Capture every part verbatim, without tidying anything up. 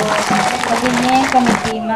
ဒီနေ့ကော်မတီမှ ဖဒမ်ကျောင်းအုပ်ဆရာကြီး ဦးနှင်းခမ်း ပြောကြားပေးပါရန် လေးစားစွာဖိတ်ခေါ်အပ်ပါတယ်ရှင်။ လေးစားတဲ့ ညပ်တပါပတိ နမရုပ်ရှိမှမှာ ကျွန်တော်တို့ ကျခါမျိုးစတင်ဖြစ်ပေါ်လာပုံ သမိုင်းအကျဉ်းချုပ်ကို သမိုင်းပြုစုရေးကော်မတီ ကိုယ်စား ကျွန်တော် ဦးနှင်းခမ်း မှ တင်ပြခွင့်ရတဲ့အတွက် အထူးပဲ ဂုဏ်ယူဝမ်းမြောက်မိပါတယ်။ အခု ဒီသမိုင်းဖြစ်စဉ် အကျဉ်းချုပ်ကို ဒီလောက်စကားနဲ့ပဲ ဆက်ပြီးတော့ ပြောသွားပါမယ်။ ဒီဘက်မှာ ကုမ်ဆောင်ငါ ကျခါ ဒုဘလီ မွန်ကီမီုင်ဆင်နာ လႄႈ လုင်းဒမ်ကုတ်နာ ပွိုၚ်ပီႇတႄႇ ပေႃးထႆးဒိၼ်ႇၼႃႇ ႁုၼ်ႇဝမ်ႁုၼ်ႇၽႃႇ ဢွင်ႇပီႇယႃႇ ၸီႇရမ်ႇ လူႇရမ်ႇၼၢင်းပီႇယႃႇ ဢီႇတူဝ်ႇပႃႇ ၽသႅၼ်မိၼ်ၽၼ်မသႃႇႁၢင်ႈ ယႃႇ ၸီႇၶႃႈၵႂႃႇ ဢွင်ႇပီႇယႃႇ ၶဵၼ်ၼႃႇ ထူပဵၼ်ႇ ၵေႃႈ တမႆႉ တၢင်ႇထူလမ်ၵၼ် ၵေႃႇမီႇတီႇ မဵၼ်ႈၵေႃႇမီႇတီႇ တဵၼ်းထူမုင်ႇသႂ်ႇၼႃႇ ယႃႇ သြႃႇၸိၼ်ႇထၢၼ်ႇလႅၼ်ႇတေႃႇ ပႃႇထၢင်ႇထၢၼ်ႇမုင်ႇတေႃႇ ၵႆႉတူဝ်ႁိၼ်ၼႃႇ တူဝ်သုင်ပၼ်ႇၼႃႇ တူဝ်တဵင်ႇၼႃႇ ၽွႆႇပုမ်ႇ ၶေႃးတမ်ၵၼ်သၢဝ် တွၼ်ႈၸၢင်ႈမူဝ်ႇပႃႇ ၵေႃႇလူင်ဢႃႇၶမ်းမူႇၼႃႇတဵင်ႇမူႇ ဢႃႇတူမ်ႇမီႇၼႃႇ ဢွင်ႇၵႅၼ်ႇလီႇၼႃႇ ဢၢႆႈၸွင်ႇမီႇၼႃႇ ဢီႈထႅင်ႈၼႃႇ ဢီႈတႅင်းၼႃႇ ၵိၼ်မၢင်ၵိၼ်လူၺ်ႈမၼ်းၼႃႇ ဢႃႇတိၵ်ႉၸေႃႇ ဢႃႇထႆႇၸေႃႇ ၼႃႇမူႇလႄႈ တူဝ်ႁိၸေႃႇဢေႇၸီႇယႃႇ ၼႆႉ တၢင်ႇထူၵ်ႈၵၼ်တႄႉ တုင်ႇဢႃႇ ၼွင်ႉၵွၵ်ႉမီးမူႇၸီႇ မႃးသၢၼ်ႇထုမ်ႈ မႃးသၢၼ်ႇဝႃႈမီး ၼႃႇ ႁိၼ်းလင်ဝႆႉၼႃႇ ၵမ်လၢၵ်ႈ တူၺ်းၵူႈလၢၵ်ႈ ၵမ်သတၼ်ႇၼႃႇ ဢၵိလိၵ်ႈ ထမ်ႇမႃႇ မႃႇၼႃႇမုၼ်ႇ ႁိၼ်းၼႃႇ ဢၢႆႈၸွင်ႇႁိၼ်းၼႃႇ မႃးၵၢင်ႇတႄႉၼႃႇ မေႃႇတေႃႇလမ်ႇပီႇ ဢုမ်ႇတူတ်ႈသၢၵ်ႈသုၵ်ႇၸႅင်ႈႁိၼ်းၼႃႇ ဢုမ်ႇၽဵတ်ႈသၢၵ်ႈသုၵ်ႇၸႅင်ႈႁိၼ်းၼႃႇ ဢမၢဝ်ႇၸွင်ႇၸီႇၶူႇ ၼႆႉၵွႆးၵွႆးၼႃႇ ၸီႇၶူႇ တမ်ႇပီႇ ဢူဝ်ႇမႆႇမၼ်းႁိၼ်းၼႃႇ ၼႃႇၸႅမ်ႇပဵၼ်ၼႃႇ Salt Spring ၸီႇၼႃႇ ၸီႇၶူႇၼႃႇ ၸီႇၼႃႇ ၼၼ်ႉၼႃႇ ၸႅမ်ႇပဵၼ်ႁိၼ်း ၵေႃႈပၼ်ႇၼႃႇ ၶူဝ်းၼွင်ႉမၢၼ်ႈလႄႈၼႃႇ လူဝ်ႇတႅင်ႇပၢၼ်ႇတူၺ်းတၵ်းၸႅင်ႈၼႃႇ သဵင်ႈတၢင်ႇလူဝ်ႇပၢမ်ႇတူၺ်းလႆႈမၼ်းၼႃႇ ၽူႈၵိၼ်သၢမ်တႄႉ ပႃးတႄႉတႅင်ႇ ၽူႈပုမ်ၵၢပ်ႈလႄႈ ၽူႈသွၵ်ႈၶမ်းၼႃႇ ၼႆႉတၢင်းတႄႉၵႃႈႁိုဝ် ၸီႇၶႃႈၸၢင်ႈ ဢၵိၸီႇ ၽဝ်ႇသပီးၸၢင်ႈလႄႈ ၽူႈမႄႈၵိၵ်ႉၵွမ်ႈၶွမ်ႈပဵၼ် မုၼ်ပဵၼ် လူဝ်ႇလီၼႃႇ ၸၢင်ႈလူဝ်ႇလီၼႃႇ ၵၢင်ႇသႃႇပီႇ ၵၢင်ႇသႃႇတီႈၼႃႈ တူၺ်းၶႃႈလႄႈ ၸၵ်းၵူဝ်းလႄႈ သွမ်ႇလီလႄႈ ၵုမ်းၸႅင်ႈၼႃႈ ၵွႆးဝူၼ်ႉပၼ်ၼႃႈ မီးႁွၼ်ႉၶႃႈ ပဵၼ်သွင်ႇၵုမ်းပဵၼ်သွင်ႇၵုမ်း သွမ်ႇမႃးၵုမ်းၸႅင်ႈၼႃႈ ၵူႈသွၵ်ႈၶႃႈမီးၼႃႈ ၸၢင်ႈလူဝ်ႇၶူဝ်ၼႃႈ မီးၼႃႈ ၵေႃႈတီႈပၼ်ၼႃႈ လွႆၵုမ်းၶွပ်ႈပၢႆၼႃႈ ၵွႆးဝူၼ်ႉမွင်တူၺ်းၼႆႉ ႁဵၼ်းသႅပ်ႇၵွႆးၸႅင်ႈၼႃႈ ၸိူဝ်းၶႃႈၸၢင်ႈမႃး လွႆတႄႇတၢႆတႄႉ ဢၢႆႈမႃးၼႆႉၼႃႈ ၽူႈပေႃႈလီၼႃႈ ဢမႃးႁူႉၼႃႈတူၺ်းလႄႈ မႂ်ႇဝူၼ်ႉပၼ်ၼႆႉၼႃႇ တွမ်ၶတ်းၵေႃႈၶတ်း ၼၼ်ႉဢဝ်မႃးသုၵ်ႉၵၼ် ၸူးပႆသုၵ်ႉၼႃႇ ၸၢင်ႈလူင်းၶူင်းၼႆႉ ၸူးၶတ်းၸႃႉၵေႃႈလႄႈ သွင်ႇငႃႇလႄႈ ၶုၼ်ၶုၼ်ၸႅင်ႈၼႃႇ မႃးဝူၼ်ႉပၼ်ၼႆႉၼႃႇ ၽူႈၸိုၼ်ႈၸႃႉထွင်းပႆႇၼႆႉ သွင်ႇငႃႇလႄႈ ၶုၼ်ၸႅင်ႈၼႃႇ ၶိင်း ၶိင်းလႄႈ ပၢင်ပၼ်ၼႆႉၼႃႇ ၸၢင်ႈလူင်းၶူင်းၼႆႉ မီးဢွင်ႈတီႈပႆႇလၢတ်ႈၼႃႇ တူၺ်းမီးပၼ်ၼႆႉၸိုင် လိၼ်ထုၵ်ႇပၼ်ၼႆႉၸိုင်ၼႃႇ ပႆႇၼႃႇ ဢိၼ်းသွမ်ႇ ၶွင်ဝႃႈလူၸႅင်ႈၼႃႇ ဝႆႉဝူႇမႃႇသတႄႇၼႃႇ ႁိမ်းၼႃႇ ၽွမ်ႉလႄႈ ဢိၵ်ႇၵႃႈမီးလႆႈၶၼ်ပဵၵ်ႉမႃးလူၺ်ႈ ဢၼ်တီႈၶၼ်ၼွၼ်းလူၺ်ႈ ၸိုင်ၼႃႇ ၸိုင်ၼႃႇတေႃႇ ၸိုင်ၼႃႇတေႃႇ ၵေႃႈလႆႈသွင်ႇၼႃႇလႄႈ ဢိၵ်ႇတူဝ်ၵႃႈၶၢင်ႈ ၸိုင်ၼႃႇ လႆႈလႆ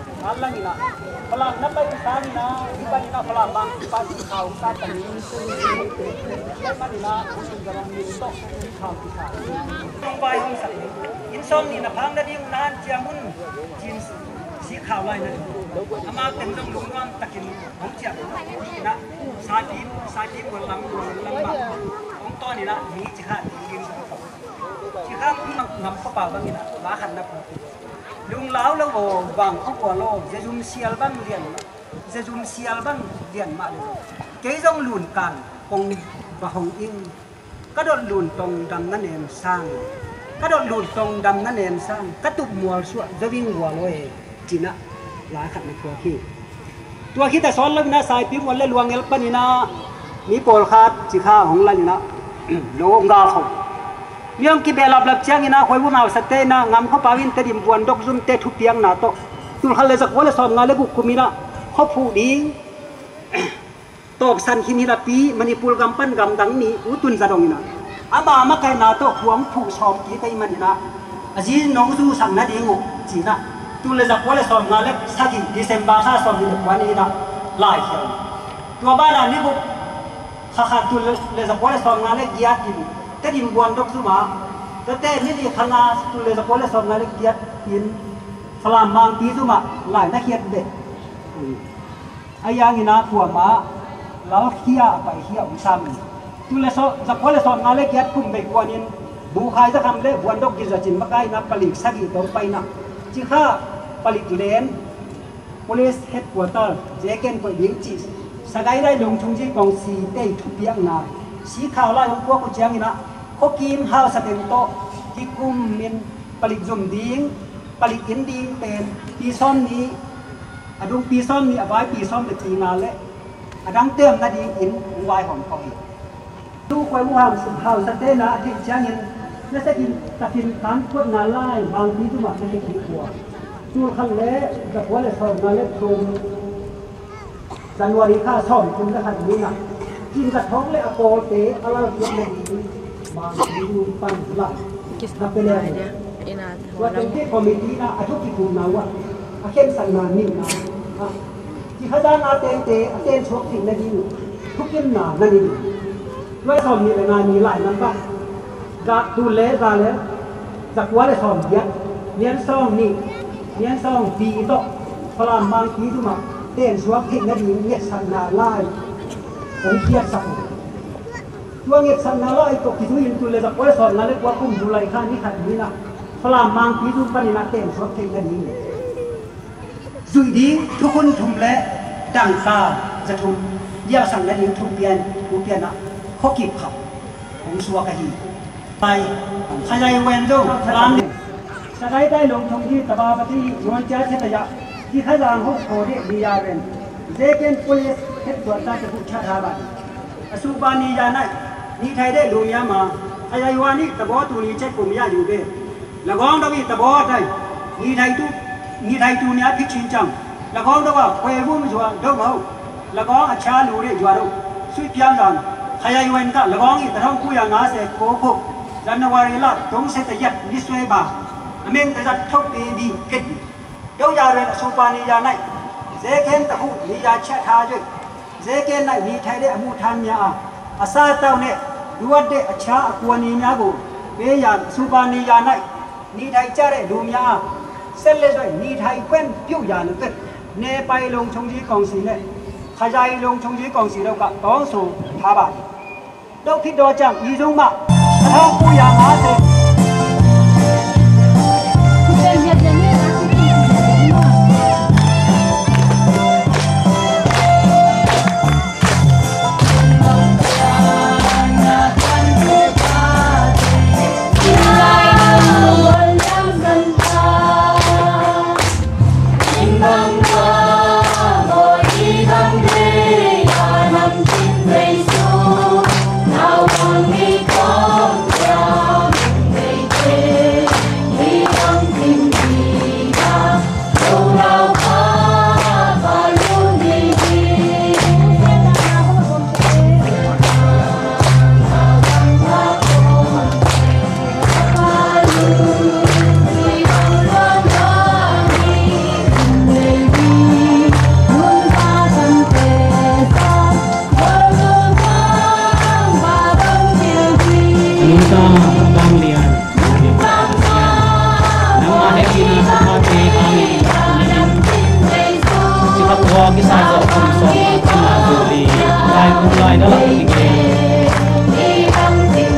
ႈ ၵေႃႈ Falam na pai sang ina, hih pan ina falam bang, hih pan khau sa tani. Hih pan ina, hong sin garam ni to, hih khau ki sa. Hong bai hong sa. In song ni na phang na ding nan cia mun, cin si khau lai na. Ama ten dong lung nuam takin, hong cia na. Sa kim, sa kim, wal lam, wal lam ba. Hong to ni na, ni ci kha, ni kim. Ci kha, ngam pa pa bang ina, la khan na pu. Lunglau lo vo bang a kua lo, zezum sial bang lian, zezum sial bang lian mah lo. Kei zong lun kan kong ba hong ing, ka dot lun tong dam na nem sang. Ka dot lut tong dam na nen sang, ka tup mual suah zo ving gual aw e, ci-in ah lai khat na thuak hi. Tua khit a sawn lo-in ah Saipimual le Luangel panin ah mi pawlkhat Cikha hong lal-in ah lo hong galkhop. Mi hong kibehlap lap ciangin ah Khuaivum hausate in ah Ngam khuapau in Tedim buandok zumte thupiakna tawh tul khat le za kua le sawmnga le guk kum in ah khua phuh ding tawpsan khin hi napi, Manipur gam pan gamdang mi U Tun Za Dawn in ah ama makaihna tawh khua hong phuh sawm kik ahih manin ah a zi nong zusak nading uh ci-in ah tul le za kua le sawmnga le sagih December kha sawmnih le kua ni-in ah laikhia hi. Tua banah ni guk, kha khat tul le za kua le sawmnga le giat in Tedim buandok zum ah, tuate ni li kha nga tul le za kua le sawmnga le giat in Falam Mangpi zum ah lai na khiat beh. Ahi hangin ah kuamah lalkhia a paikhia om sam hi. Tul le za kua le sawmnga le giat kum bei kuanin Bukhai Za Kham le Buandok Gin Za Cin makai-in ah palik sagih tawh pai-in ah Cikha palik len, Police Headquarter, Zeken koih ding cih Sagaing Dailung Chungji Kongsi te thupiakna sikhau lai hong puak uh ciangin ah khuakim hausa teng tawh kikumin palik zum ding, palik inn ding pen pi sawmnih, a dung pi sawmnih, a vai pi sawm le pi nga le a dangte om nadingin hong vaihawm khawh hi. Tu Khuaivum hausate in ah a theih ciangin na sekin takin kan kuatna lai Mangpi zum ah na hekik uh a, tul khat le za kua le sawmnga le thum January kha sawmthum le khat ni-in ah Cin Za Thawng le a pawlte a lalpiak nading Mangpi zum pan lai na pia leng. Tua tengte committee in ah a thu kikumna uh ah a khensatna nihna ah Cikha zang a tengte a tensuak theih nading uh thukimna na nei hi. Tua sawmnih le nga ni lai nambat, za, tul le za le za kua le sawmgiat, nian sawmnih, nian sawmli tawh Falam Mangpi zum ah tensuak theih nading ngetsakna lai hong khiatsak hi. Tua ngetsakna lai tawh kizui-in tul le za kua le sawmnga le kua kum July kha ni khat ni-in ah Falam Mangpi zum panin ah tensuak theih nading zuih ding thukhun thum le dangka za thum liangsak nading thupian, thupian ah khuakip khat hong suak ahi. Pai, Khazai Wen zong Falam le Sagaing Dailung Chungji Tabapati Nuancia Setaya Cikha zang hong kho deh Ni Ya Ren, Zeken Police Headquarter te buh chat ha ban. A supa ni ya naih, ni thai deh lu mia ma, a yai wa nih tabaw tu ni chet kum ya yu be. Lagawng dau i tabaw a tai, ni thai tu, ni thai tu nia phit chin cang. Lagawng dau a kwe vum zua dau mau. Lagawng a cha lu deh zua dau. Sui piang zan, a yai wen ka, lagawng i ta thong ku ya nga se ko ko. January la, dong se ta yat, ni sui ba. A meng ta zat thok bi bi, phet bi. Dau ya ren a supa ni ya naih. Zeken ta hu ni ya chia tha joi. Zeken naih ni thai deh a mu than mia a. A sa tau ne, duat deh a cha a kua ni mia gu. Pe ya a supa ni ya naih. Ni thai chia deh du mia a. Sel le zoi ni thai kuen piu ya nu pet. Ne pai long chong ji kong si ne. Khazai long chong ji kong si dau ka tong su tha ba. Dawh phit daw ciang i zung mah a thawngpu ya nga se.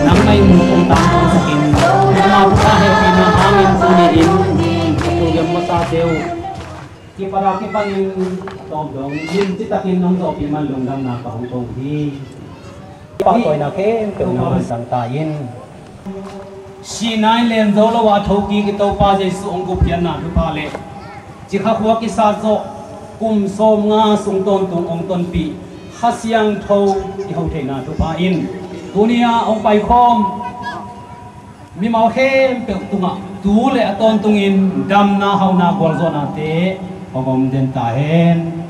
Nang na in mun kong tang kong sakin, nang a buka hehpihna hangin tuni in a tul gem masate uh kipara kipanin a tawp dong lim citakin nong zawhpih man lungdamna ka hong ko hi. Pahtawina khempeuh nang an sang ta in. Sihna in len zo lo a thokik i Topa Jesuh hong gupkhiatna thupha le cikha khua kisat zawh kum sawmnga sung tawntung hong tonpih Kha Siangtho i ho theihna thupha in tuni-ah hong paikhawm mimal khempeuh tungah tu le a tawntungin damna, hauhna, gualzawhnate hong om den ta hen.